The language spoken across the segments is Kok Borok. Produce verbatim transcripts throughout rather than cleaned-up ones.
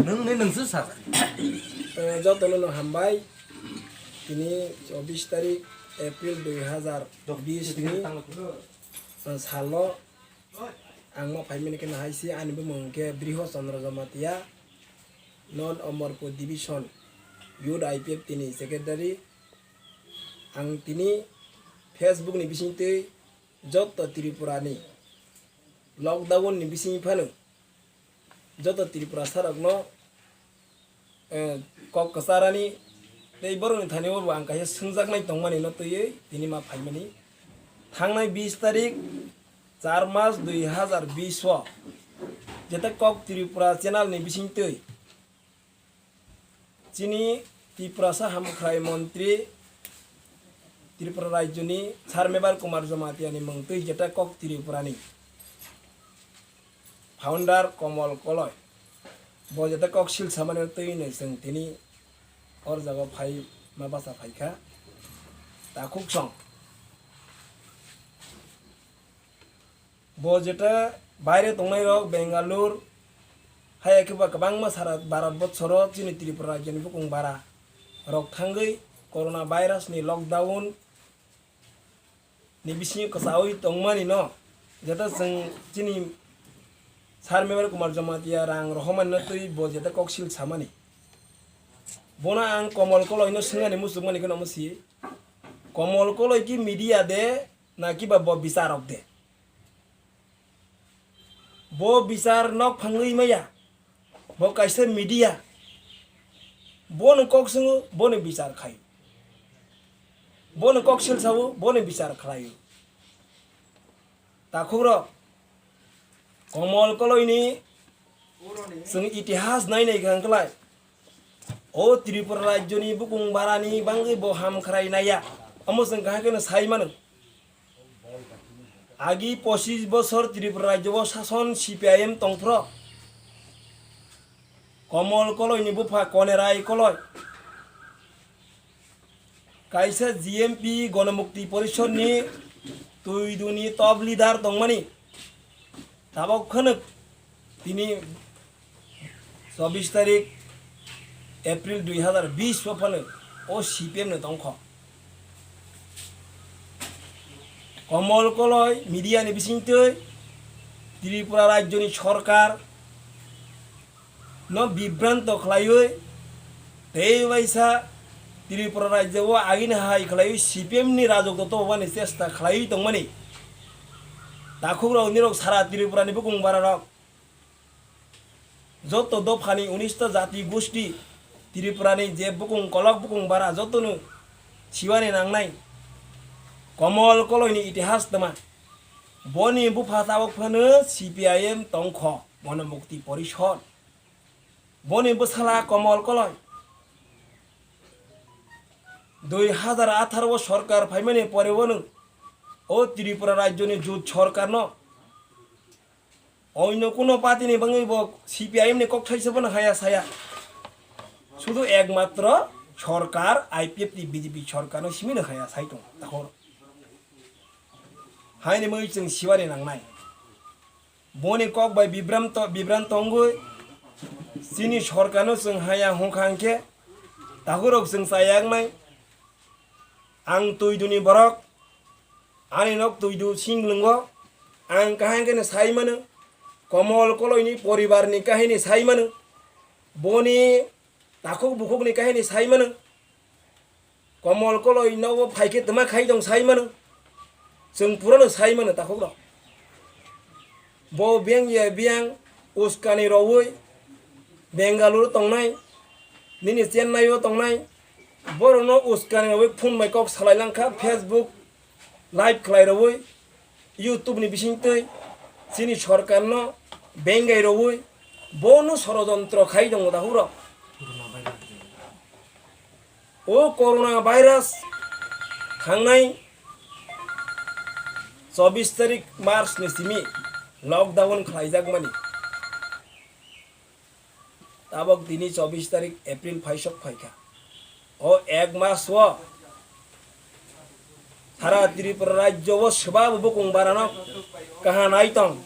Nwng ni nwng se sa. Eh, jotono no hambai. Tini chobbish tarik April dui hazar bish ni, eh, salo ang ma phaimani khe no hai se ani bumung khe Briho Chandra Jamatia, non Amarpur Division Youth I P F T ni Secretary. Ang tini Facebook ni bisingtwi joto Tripura ni lockdown ni bising phano joto Tripura sarokno, eh, kok kwcharani tei borokni thani o bo ang kaisa swngjaknai tongmani no twiwi tini ma phaimani. Thangnai bish tarik char mas dui hazar bish o jeta kok Tripura channel ni bisingtwi chini Tiprasa Hamkrai Montri Tripura Rajyoni Sir Mebar Kumar Jamatia ni mungtwi jeta kok Tripura ni founder Komol Koloi. Bo jeta kok sil samani twi no chwng tini or jaga phai ma basa phaikha. Takhuk song. Bo jeta baire tongnai rok Bengaluru, hai khe ba kwbangma sara Bharat borsoro chini Tripura rajyoni bukung bara rok thangwi corona virus ni lockdown ni bisingo kwchawi tongmani no jeta chwng chini Sir Mebar Kumar Jamatia rang rohormani no twi bo jeta koksil samani. Bono ang Komol Koloi no swngani muchungmani kheno omo si. Komol Koloi ki media de na kiba bo bichar rok de? Bo bichar nok phangwi maya. Bo kaisa media. Bono kok swngo, bono bichar khai. Bono kok sil sao, bono bichar khlaio. Takhukrok, Komol Koloini chwng itihas nai nai kha hwnkhlai. O Tripura rajyoni bukung barani bangwi bo hamkhrai naiya. Omo chwng kaham kheno sai mano. Agi pochis bosor Tripura rajyo o sason C P I M tongphro. Komol Koloini bupha Konerai Koloi. Kaisa G M P Gonomukti Porishod ni twi duni top leader tongmani. Tabok khwnw tini chobbish tarik April dui hazar bish o phano o C P M no tongkho. Komol Koloi media ni bisingtwi Tripura rajyoni sorkar no bibranto khlaiwi tei waisa Tripura rajyo o agini hai khlaiwi C P M ni rajok to tobani chesta khlaiwi tongmani. Takhukrok nirok sara Tripura ni bukung bara rok joto dophani unista jati gusti Tripura ni je bukung kolok bukung bara jotono siwani nangnai Komol Koloi ni itihas tma. Boni bupha tabok phano C P I M tongkho, Gonomukti Porishod. Boni bwsala Komol Koloi. Dui hazar atharo o sorkar phaimani pore bono o Tripura rajyoni jut sorkarno oino kuno party ni bangwi bo C P I M ni kok thaisa bono haya saya. Sudu ekmatro sorkar I P F T B J P sorkarno simino haya sai tong. Takhor. Haini mui chwng siwani nangnai. Boni kok bai bibram to, bibran tongwi chini sorkarno chwng haya hwnkha hwnkhe takhurok chwng chayaknai. Ang twi duni borok, ani nok twi du singlwngo. Ang kaham kheno sai mano, Komol Koloini poribarni kahini sai mano, boni takhuk bukhukni kahini sai mano. Komol Koloi nogo phaikhe tma khai tong sai mano. Chwng purano sai mano takhukrok. Bo biyang ya biyang uskani rowui Bengaluru tongnai, nini Chennai o tongnai, borokno uskani rowui phone bai kok salai langkha, Facebook live khlai rowui, YouTube ni bisingtwi chini sorkarno bengai rowui bono sorojontro khai tongo takhukrok. O corona virus thangnai chobbish tarik March ni simi lockdown khlaijakmani. Tabok tini chobbish tarik April phaisok phaikha. O ek mas o sara Tripura rajyo o swbabo bukung barano kaha nai tong,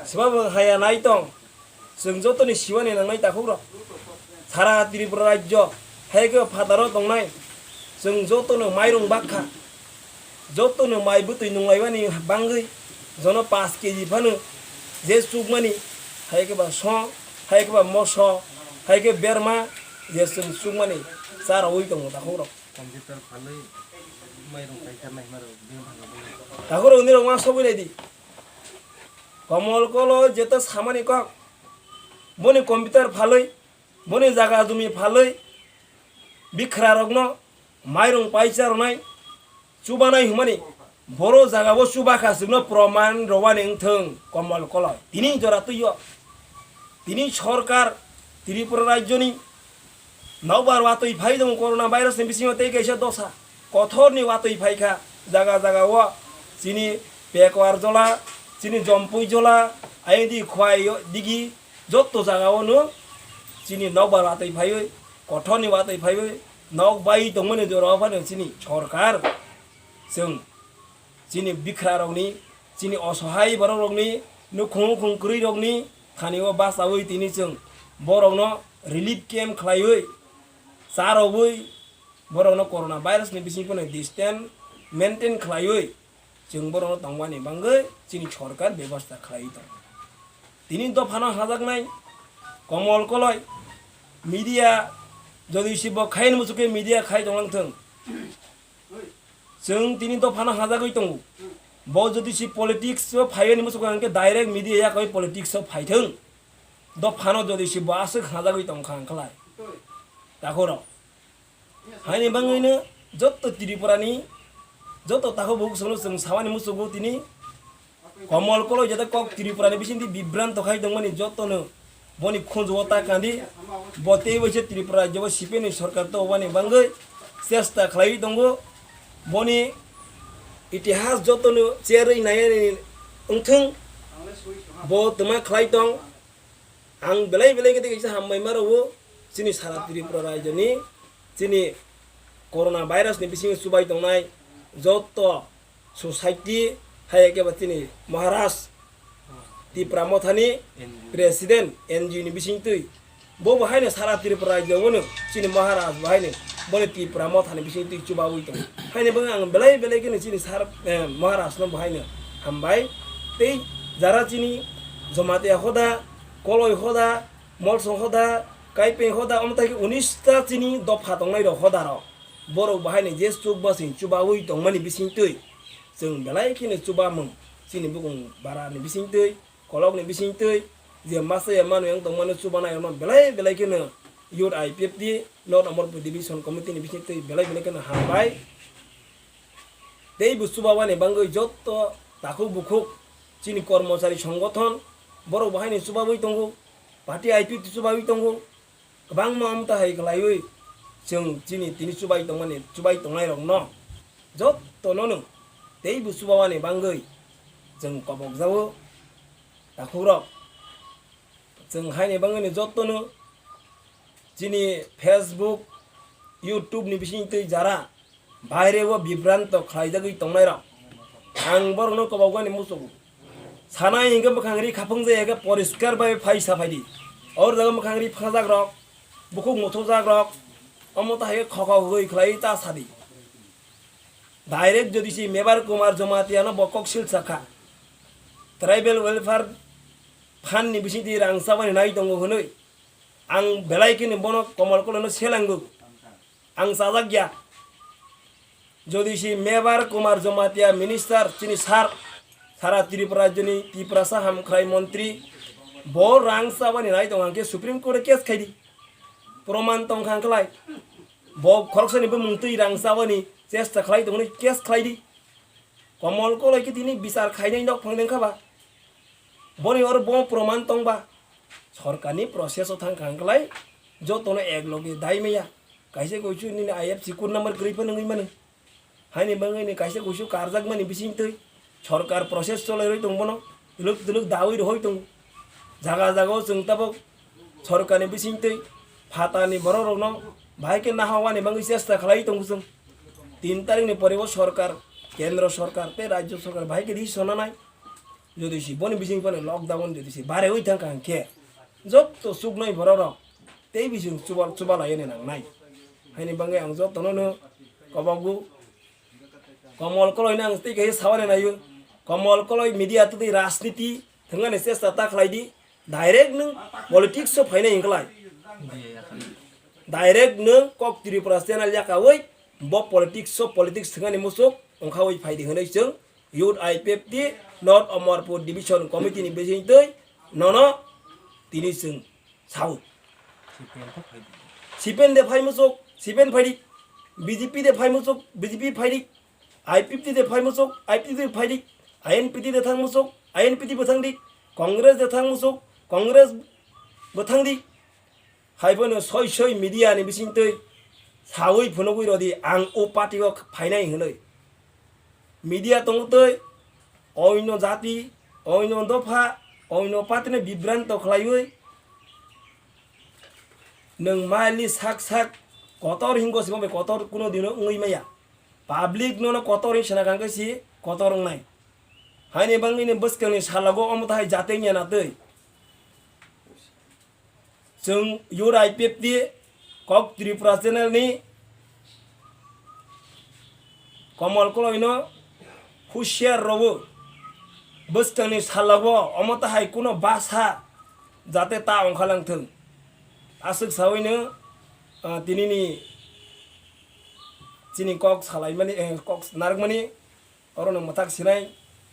swbabo haya nai tong. Chwng jotoni siwani nangnai takhukrok. Sara Tripura rajyo hai khe phataro tongnai. Chwng jotono mairung bakha. Jotono mai bwtwi nunglaimani bangwi jono paanch K G phano je chukmani, hai khe ba song, hai khe ba moso, hai khe berma je chwng chukmani cha rwui tongo takhukrok. Computer phalwi mairung paikha naima rok bini bhagwi bini. Takhukrok nirok ma sobwi naidi. Komol Koloi jeto samani kok, boni computer phalwi, boni jaga jumi phalwi, bikhrarokno mairung paisa rwnai, chubanai hwnmani, boro jagao chubakha chwngno proman rwani wngthwng Komol Koloi. Tini jora twio, tini sorkar Tripura rajyoni nokbar watwi phai tongo corona virus ni bisingo tei kaisa dosa kothorni watwi phaikha jaga jagao chini Pekwarjola, chini Jompuijola, ayang di Khwai digi jotto jagao no chini nokbar watwi phaiwi kothorni watwi phaiwi nok bai tongmani jorao phano chini sorkar chwng chini bikhrarokni, chini osohai borokrokni, nukhung nukhung kwrwirokni thanio bachaui tini chwng borokno relief camp khlaiwi, charogwi, borokno corona virus ni bising phano distance maintain khlaiwi chwng borokno tongmani bangwi chini sorkar bebosta khlaiwi tongo. Tini dophano hajaknai Komol Koloi media jodi si bo khaini muchukhe media khai tonglang thung. Chwng tini dophano hajagwi tongo. Bo jodi si politics o phaiwi ni muchukha hwnkhe direct media yakwi politics o phaithwng. Dophano jodi si bo aswk hajagwi tongkha hwnkhlai. Takhorok. Haini bangwino jotto Tripurani jotto takhuk bukhuk sono chwng sawani muchugo tini Komol Koloi jeta kok Tripura ni bisingtwi bibranto khai tongmani jotono boni khunjuo ta kandi. Bo tei waisa Tripura rajyo bo C P M ni sorkar to wani bangwi chesta khlaiwi tongo. Boni itihas jotono cherwi naiani wngthwng, bo twma khlai tong. Ang belai belai khe tei kaisa hambai ma rwo chini sara Tripura rajyo ni chini corona virus ni bisingo chubai tongnai jotto society, hai khe ba chini Maharaj Tipra Mothani N G O. President N G O ni bisingtwi. Bo bo haino sara Tripura rajyo bono chini Maharaj bo haino boni Tipra Mothani bisingtwi chubaui tongo. Haino bo ang belai belai kheno chini sar, eh, Maharaj no bo haino hambai. Tei jara chini Jamatia hoda, Koloi hoda, Molsong hoda, Kaipeng hoda, omo tai khe unis ta chini dopha tongnai rok hoda rok. Borok bo haino je chuk basing chubaui tongmani bisingtwi chwng belai kheno chubamung chini bukung bara ni bisingtwi, kolok ni bisingtwi, je masa ya manu yang tongmani chubanai rokno belai belai kheno Youth I P F T, North Amarpur Division Committee ni bisingtwi belai belai kheno hambai. Tei bo chubabani bangwi jotto takhuk bukhuk chini kormochari songothon borok bo haino chubabui tongo, party I P F T chubabui tongo. Kwbangma amtahai khlaiwi chwng chini tini chubai tongmani, chubai tongnairokno jottono nwng teibo chubamani bangwi chwng kobokjago takhukrok. Chwng haini bangwino jottono chini Facebook, YouTube ni bisingtwi jara baire o bibranto khlaijagwi tongnairok. Ang borokno kobokmani muchungo. Sanai hwnkhe mwkhang ri khapung jaya khe poriskar bai phai sa phaidi. Oro jaga mwkhang ri phangjak rok, bukhuk muthujak rok, omo to hai khe khoko hwgwi khlai ta sadi. Direct jodi si Mebar Kumar Jamatia no bo kok sil sakha. Tribal Welfare Fund ni bisingtwi rang chabani nai tongo hwnwi. Ang belai kheno bono Komol Koloi no selango. Ang chajak ya. Jodi si Mebar Kumar Jamatia minister chini sir, sara Tripura rajyoni Tiprasa hamkhrai montri, bo rang chabani nai tong hwnkhe Supreme Court o case khaidi. Proman tong kha hwnkhlai. Bo khoroksani bumung twi rang chabani chesta khlai tongni case khlaidi. Komol Koloi khe tini bichar khainai nok phang dengkha ba. Boni oro bo proman tong ba. Sorkarni process o thang kha hwnkhlai jotono ek loge dai maya. Kaisa koisu nini I F C code number kwrwi phano wngwi mano. Haini bangwi ni kaisa kuisu karjakmani bisingtwi sorkar process cholairwi tong bono, twlwk twlwk dawi rohoi tongo. Jaga jagao chwng tabuk sorkarni bisingtwi phatani borok rokno bahai khe nahawani bangwi chesta khlai tongo chwng. Tin tarikni pore o sorkar, kendro sorkar tei rajyo sorkar bahai khe decision nanai. Jodi si boni bising phano lockdown jodi si barewi thang kha hwnkhe, Jotto chuknai borok rok tei bising chuba, chuba laina nangnai. Haini bagwi ang jotono no kobogo. Komol Koloi no ang tei kaisa sawani naio. Komol Koloi media twi rajniti thwngani chesta ta khlai di. Direct nwng politics o phainai hinklai. Direct nwng Kok Tripura channel yakawi bo politics o politics thwngani muchuk wngkhawi phaidi hwnwi chwng Youth I P F T North Amarpur Division Committee ni bisingtwi nono tini chwng sao. C P M de phai muchuk, C P M phaidi. B J P de phai muchuk, B J P phaidi. I P F T de phai muchuk, I P F T phaidi. I N P T de thang muchuk, I N P T bo thangdi. Congress de thang muchuk, Congress bo thangdi. Hai bono soi soi media ni bisingtwi sawi phunugwi rodi ang o party o phainai hwnwi. Media tongtwi oino jati, oino dopha, oino party no bibranto khlaiwi nwng mali sak sak kotor hingo simo bai kotor kuno dino wngwi maya. Public nono kotor hin sana kangkhe si kotor wngnai. Haini bangwi ni bwskangni salago omo tahai jateng ya natwi. Chwng Youth I P F T Kok Tripura channel ni Komol Koloi no husiar rogo bwskangni salago omo tahai kuno basa jate ta ongkhalang thwng. Aswk sawi no, ah, tini ni chini kok salaimani, eh, kok narwkmani. Oro no mwthak sinai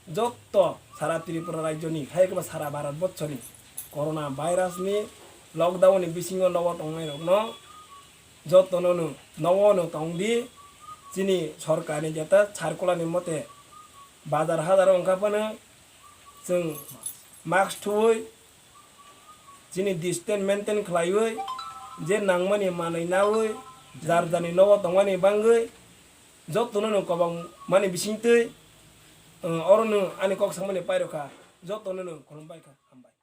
jotto sara Tripura rajyo ni, hai khe ba sara Bharat borso ni corona virus ni lockdown ni bisingo nogo tongnai rok no jotto no no nogo no tong di. Chini sorkar ni jeta circular ni mote bazar hazar wngkha phano chwng mask thuwi chini distance maintain khlaiwi, je nangmani manwi nawi, jar jarni nogo tongmani bangwi, jotono no kwbang mani bisingtwi, uh, oro no ani kok samani pairokha, jotono no khulumbai kha, hambai.